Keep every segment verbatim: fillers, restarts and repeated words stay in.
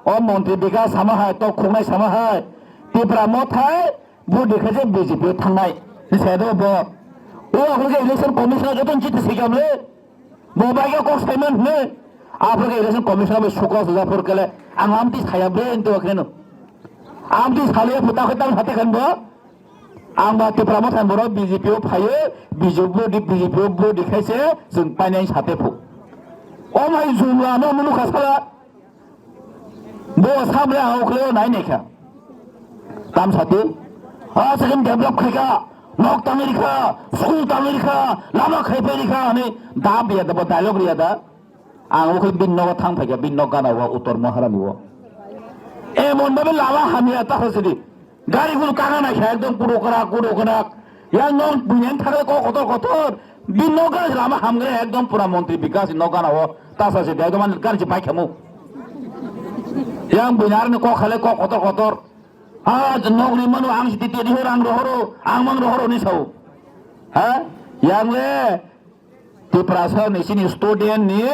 O montri Bikas sama hai, tok khungnai sama hai. Tipra Mothai, bo dikha je B J P o thangnai. Ni se do bo. O akhol ke election commissioner joto chiti sikam le. Bo bai ke kok saiman hne. Aphro ke election commissioner bo suko suja phor kele. Ang amti saya bre ento akheno. Amti saliya phuta khe tang hate khan bo. Ang ba Tipra Motha borok B J P o phaio, B J P o di, B J P o bo di khaise, chwng painai sate phu. O mai jumla no munu khasala. Bo samre ang ukhleo nai nai kha. Tam sati. A sekin develop khai kha, nok tangri kha, school tangri kha, lama khai pai kha, ani dam biya da, bo dialogue riya da. Ang ukhleo bin nogo thang phaikha, bin nok gana o Uttor Maharani o. Emon babe lama hamya ta sidi. Gari guru kanga nai kha ekdom kuro kara, kuro kara. Yang non bunyang thakle ko kotor kotor. Bin nok gana lama hamgre ekdom pura montri Bikas nok gana o. Ta sa sidi ekdom ani gari se bai khamu. Yang bunyar ni ko khale ko kotor kotor. Ah, nok ni manu ang sidi tedi rang rohoro, ang mang rohoro ni sao. Ha? Yang le Tiprasa ni sini student ni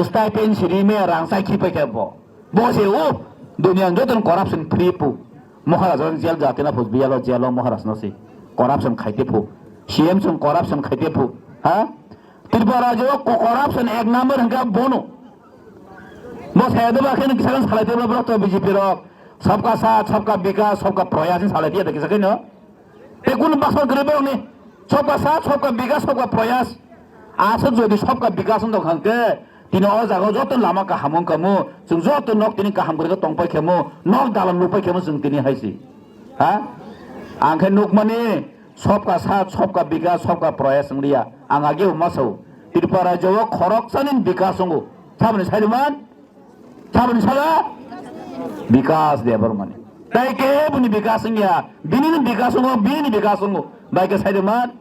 stipend siri me rang sai khipai khe bo. Bo se o duniya joton corruption free pu. Maharaj on jail jati na phus biyalo jail o Maharaj no si. Corruption khaite phu. C M sung corruption khaite phu. Ha? Tripura rajyo o co-, corruption ek number hingka bono. Bo se de ba khe kisa kan salai te ba borok to B J P rok. Sabka saath, sabka vikas, sabka prayas ni salai te kisa khe no. Tei kunu baksa kwrwi borokni, sobka saath, sobka vikas, sobka prayas. Aswk jodi sobka vikas wng tong kha hwnkhe, tini o jaga o joto lama kaham wng kha mu, chwng joto nok tini kaham kwrwi khe tong pai kha mu, nok dalan lu pai kha mu chwng tini hai se. Ha? Ang khe nukmani sobka saath, sobka vikas, sobka prayas wng liya. Ang age bo ma sao. Tripura rajyo o khoroksani vikas wngo. Saboni saiman? Saboni sala Bikas Debbarmani. Tai ke buni Bikas wngya, bini ni Bikas wngo, bini ni Bikas wngo. Bai ke saide man,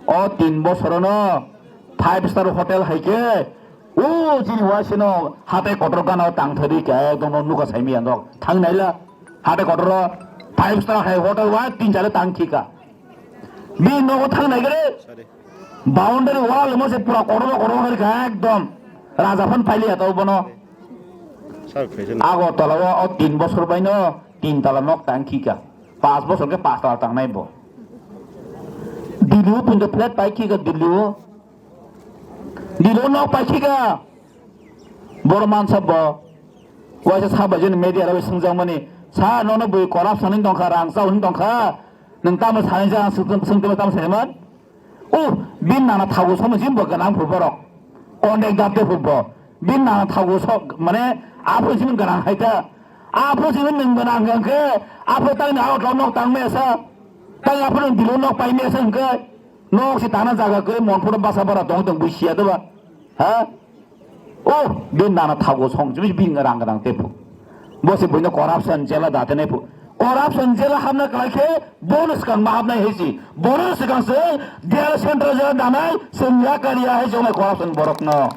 o tin bosorono five star hotel hai ke, o chini wasino hatai kotor gana o tang thadi ke, ekdom no nuka saimi andok. Thang naila, hatai kotor o five star hai hotel wa tin jale tang khika. Bini nogo thang nai gere. Boundary wall mo se pura kotor kotor kha ekdom. Raja phan paili ato bono. Sir, khaisa. Agartala o, o tin bosor bai no tin tala nok tang khika. Pas bosor ke pas tala tang nai bo. Delhi o punto flat pai khika Delhi o. Delhi o nok pai khika. Boro mansa bo. Waisa sa bai jeni media rok swngjak mani. Sa nono bui corruption hin tong kha, rang chao hin tong kha. Nwng tamo sanai ja, swng, swng tamo, tamo sanai man? O, bin nana thago somo jimbo gwnang phu borok. Contact date phu bo. Bin nana thago sok, mane, aphuru jimbo gwnang hai ta. Aphuru jimbo nwng gwnang hwnkhe, aphuru tang ni ago nok tang mesa. Tang aphuru nwng Dilo nok pai mesa hwnkhe. Nok si tana jaga kwrwi mon photo basa bara tong tong bui siya doba. Ha? O, bin nana thago song, jimi bin rang rang tepu. Bo se buino corruption jela da tenai pu. Corruption jela hamna kalai khe, bonus kang ma hapnai hesi. Bonus kang se, dia central jela danai, sumya kariya hai jongai corruption borok no.